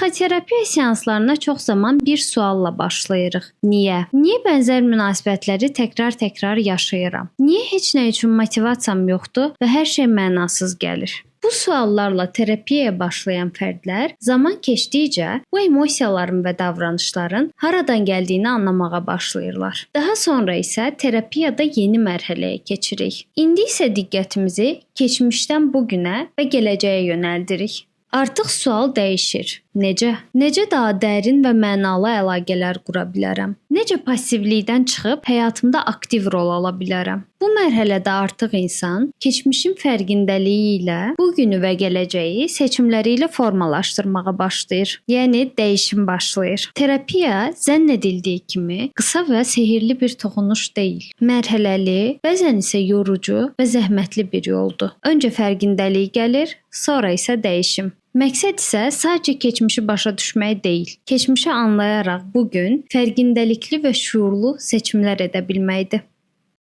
Psixoterapiya seanslarına çox zaman bir sualla başlayırıq. Niyə? Niyə bənzər münasibətləri təkrar-təkrar yaşayıram? Niyə heç nə üçün motivasiyam yoxdur və hər şey mənasız gəlir? Bu suallarla terapiyaya başlayan fərdlər zaman keçdikcə bu emosiyaların və davranışların haradan gəldiyini anlamağa başlayırlar. Daha sonra isə terapiyada yeni mərhələyə keçirik. İndi isə diqqətimizi keçmişdən bu günə və gələcəyə yönəldirik. Artıq sual dəyişir. Necə? Necə daha dərin və mənalı əlaqələr qura bilərəm? Necə passivlikdən çıxıb həyatımda aktiv rol ala bilərəm? Bu mərhələdə artıq insan keçmişin fərqindəliyi ilə bu günü və gələcəyi seçimləri ilə formalaşdırmağa başlayır. Yəni dəyişim başlayır. Terapiya zənn edildiyi kimi qısa və sehirli bir toxunuş deyil. Mərhələli, bəzən isə yorucu və zəhmətli bir yoldur. Öncə fərqindəlik gəlir, sonra isə dəyişim. Məqsəd isə sadəcə keçmişi başa düşmək deyil, keçmişi anlayaraq bu gün fərqindəlikli və şüurlu seçimlər edə bilməkdir.